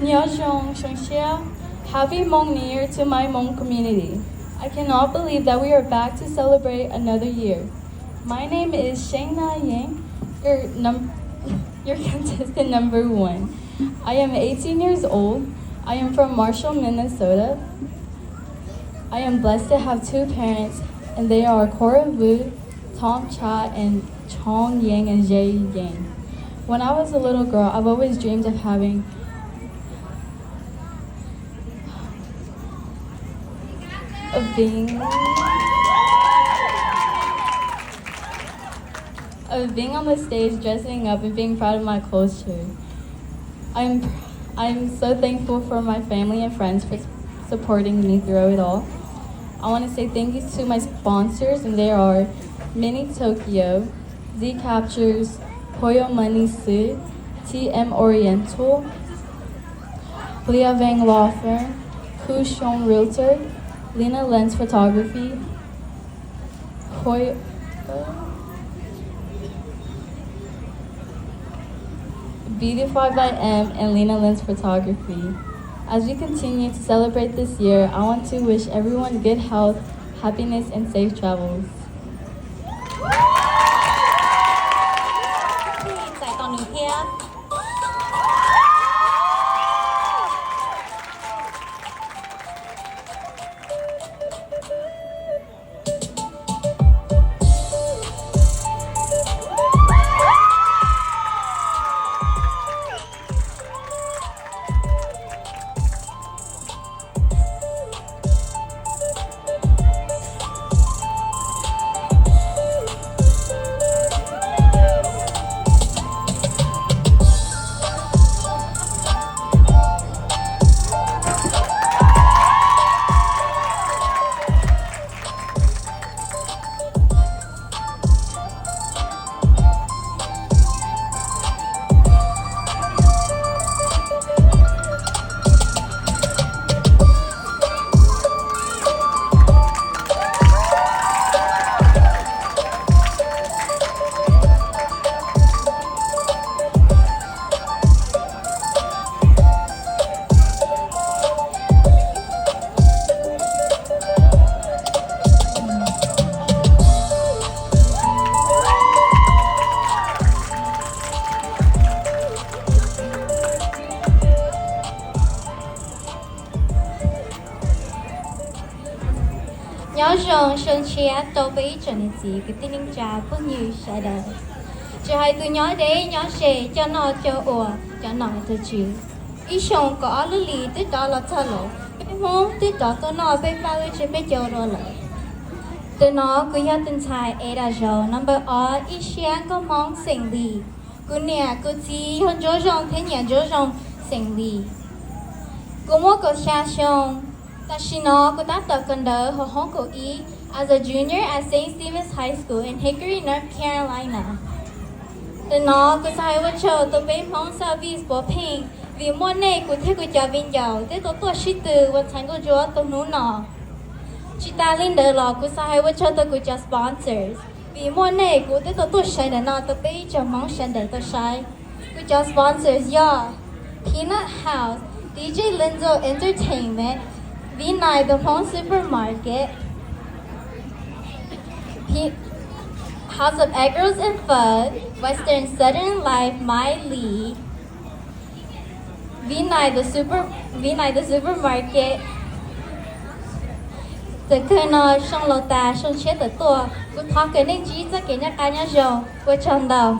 Nyob zoo, xyoo tshiab. Happy Hmong New Year to my Hmong community. I cannot believe that we are back to celebrate another year. My name is Shayna Yang, your num-, your contestant number one. I am eighteen years old. I am from Marshall, Minnesota. I am blessed to have two parents, and they are Cora Vu, Tom Cha, and Chong Yang and Zhe Yang. When I was a little girl, I've always dreamed of having of being of being on the stage, dressing up, and being proud of my culture. I'm I'm so thankful for my family and friends for supporting me through it all. I want to say thank you to my sponsors, and there are Mini Tokyo, Z Captures, Poyo Money Suit, T M Oriental, Liavang Law Firm, Kushong Realtor, Lena Lens Photography, Poyo Beautify by M and Lena Lens Photography. As we continue to celebrate this year, I want to wish everyone good health, happiness, and safe travels. Txais tos nws thiab. Nyob zoo xyoo tshiab rau peb ib tsoom niam txiv kwv tij neej tsa phooj ywg sawv daws, tsis hais tus nyob deb nyob ze, coj noj coj ua, cov nom cov tswv. Ib xyoos kaum ob lub hlis twb rov los txog lawm, peb Hmoob twb rov tuaj noj peb paj lub tsiab peb caug dua lawm. Tus no kuv yog tus ntxhais Ada Zhou, number ob, ib siab nkauj Hmoob xeem Lis. Kuv niam kuv txiv yog Ntsuab Zoo thiab nyiam Ntsuab Zoo xeem Lis. Kuv muaj kaum xya xyoo. Tam sim no kuv tab tom kawm ntawv hauv hoob kaum ib as a junior at Saint Stephen's High School in Hickory, North Carolina. Tus no kuv xav hais ua tsaug rau peb Hmoob Southeast puav pheej, vim muaj nej kuv thiab kuv cov viv ncaus twb tau tuaj sib tw ua ntxhais nkauj ntsuab tau hnub no. Tsis tas li ntawd los kuv xav hais ua tsaug rau kuv cov sponsors, vim muaj nej kuv twb tau tuaj sawv ntawm no rau peb ib tsoom Hmoob sawv daws tau saib. Kuv cov sponsors yog Peanut House, D J Linzo Entertainment, V nine The Hmong Supermarket, House of Egg Rolls and Pho, Western Southern Life, Mai Li, V nine The Super, V nine The Supermarket. Txawm kawg no xyoo laus tas xyoo tshiab tawm tuaj, kuv thov kom nej ntsib txoj kev noj qab nyob zoo. Ua tsaug ntau.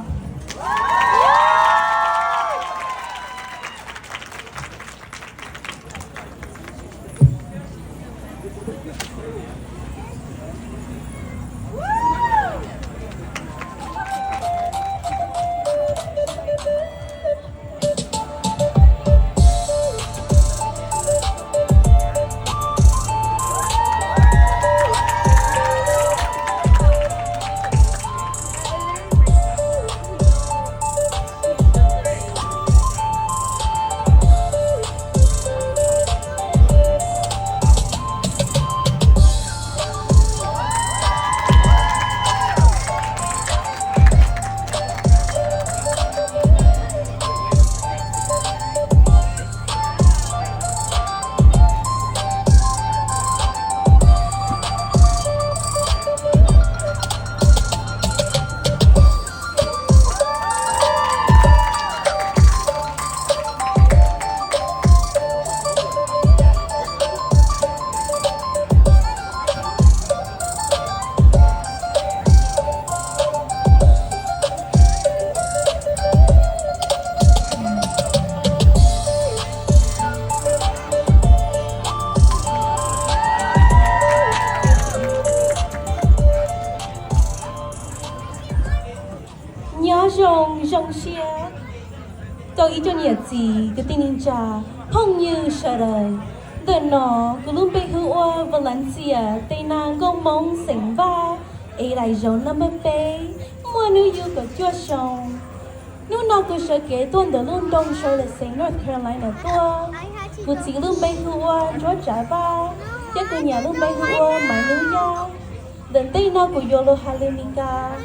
Zoo zoo siab rau ib tsoom niam txiv kwv tij neej tsa, phooj ywg sawv daws. Ntawm no kuv lub npe hu ua Valencia Tena Nkauj Hmoob xeem Vaj, es daim zauv number peb, muaj hnub yug kaum cuaj xyoo. Hnub no kuv sawv kev tuaj ntawm lub nroog Charlotte xeev North Carolina tuaj. Kuv txiv lub npe hu ua Ntsuab Tsav Vaj, thiab kuv niam lub npe hu ua Maiv Nub Yaj. Ntawm ntej no kuv yuav lus hais lus Mis Kas.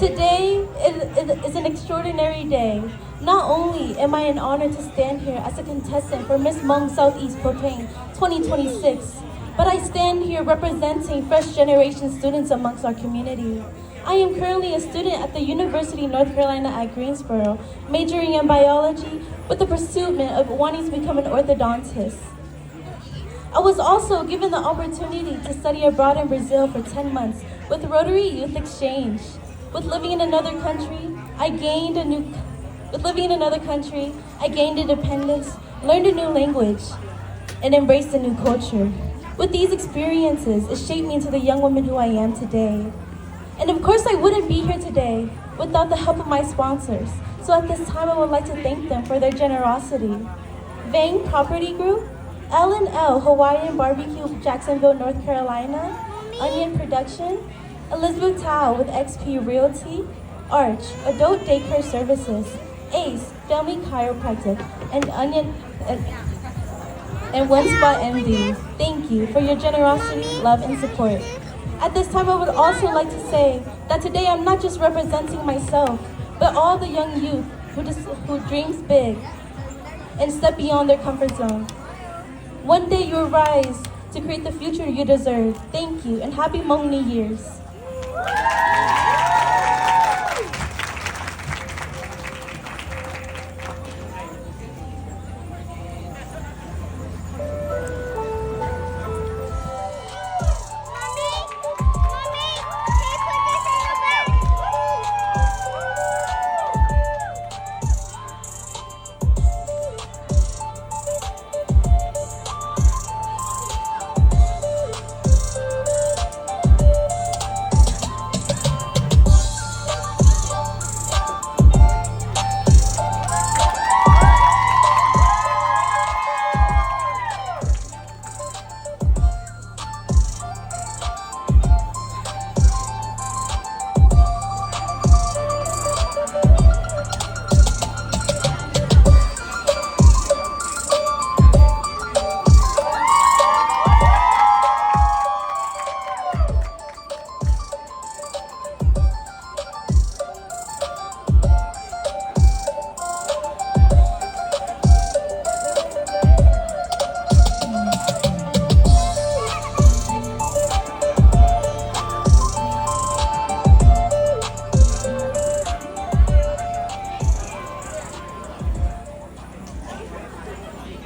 Today is, is, is an extraordinary day. Not only am I an honor to stand here as a contestant for Miss Hmong Southeast Propane twenty twenty-six, but I stand here representing first generation students amongst our community. I am currently a student at the University of North Carolina at Greensboro, majoring in biology with the pursuit of wanting to become an orthodontist. I was also given the opportunity to study abroad in Brazil for ten months with Rotary Youth Exchange. With living in another country, I gained a new, with living in another country, I gained independence, learned a new language, and embraced a new culture. With these experiences, it shaped me into the young woman who I am today. And of course, I wouldn't be here today without the help of my sponsors. So at this time, I would like to thank them for their generosity. Vang Property Group, L and L Hawaiian Barbecue, Jacksonville, North Carolina, Onion Production, Elizabeth Tao with X P Realty, Arch Adult Daycare Services, Ace Family Chiropractic, and Onion, and, and One Spot M D. Thank you for your generosity, love, and support. At this time, I would also like to say that today I'm not just representing myself, but all the young youth who, dis- who dreams big and step beyond their comfort zone. One day you will rise to create the future you deserve. Thank you and happy Hmong New Year's.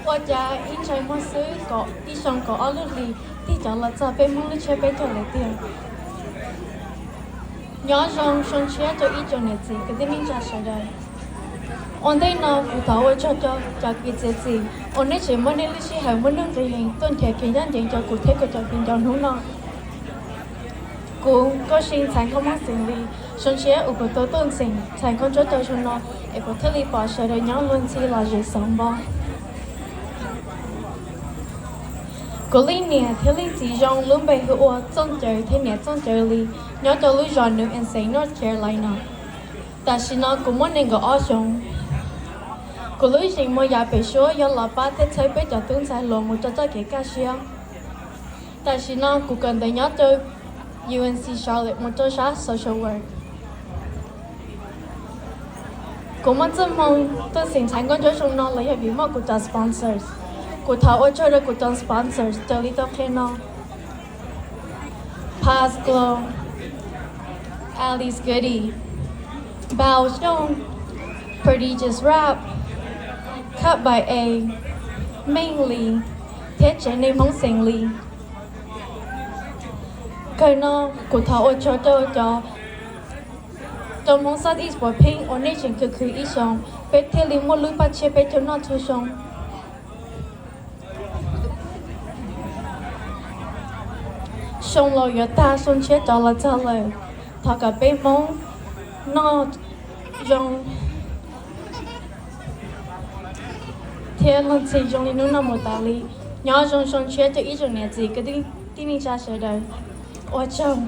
Ua cas ib ntsais muag xwb, ib xyoo kaum ob lub hlis tig cov los txog peb Hmoob lub tsiab peb caug lawm tiag. Nyob zoo zoo siab rau ib tsoom niam txiv kwv tij neej tsa sawv daws. Ua ntej no kuv thov ua tsaug rau cov kwv txiav txim uas nej tseem muab nej lub sij hawm muaj nuj nqis heev tuaj nrhiav kev ncaj ncees rau kuv thiab kuv cov viv ncaus hnub no. Kuv Nkauj Si ntxhais Nkauj Hmoob xeem Lis, zoo siab uas kuv tau tuaj xeem ntxhais Nkauj Ntsuab Tsav xyoo no, es kuv thiaj li pom sawv daws nyob luag ntxhi los zem xov npo. Kuv leej niam thiab leej txiv zoo lub npe hu ua Txooj Cawv thiab niam Txooj Cawv Lis, nyob rau lub zos New Ulm, North Carolina. Tam sim no kuv muaj nees nkaum ob xyoos. Kuv lub zeem muag yav pem suab yog los pab thiab txhawb peb cov tub ntxhais hluas mus rau txoj kev kaj siab. Tam sim no kuv kawm ntawv nyob rau U N C Charlotte mus rau sab social work. Kuv muaj txoj hmoo tuaj xeem ntxhais Nkauj Ntsuab xyoo no los yog vim muaj kuv cov sponsors. Kuv thov ua tsaug rau kuv cov sponsors raws li tau qhia no: Paz Glow, Alice Goody, Bao Xyooj, Prodigious Rap, Cut by A, Meej Lis, thiab tsev neeg Hmoob xeem Lis. Kawg no kuv thov ua tsaug rau cov, rau Hmoob Southeast Propane uas nej tseem khwv khwv ib xyoos, peb thiaj li muaj lub paj tsiab peb caug noj txhua xyoo. Xyoo laus yuav tag, xyoo tshiab rov los txog lawm. Thov kom peb Hmoob noj Zoo thiab luag ntxhi zoo li hnub no mus tas li. Nyob zoo zoo tshiab rau ib tsoom niam txiv kwv tij neej tsa sawv daws. Ua tsaug.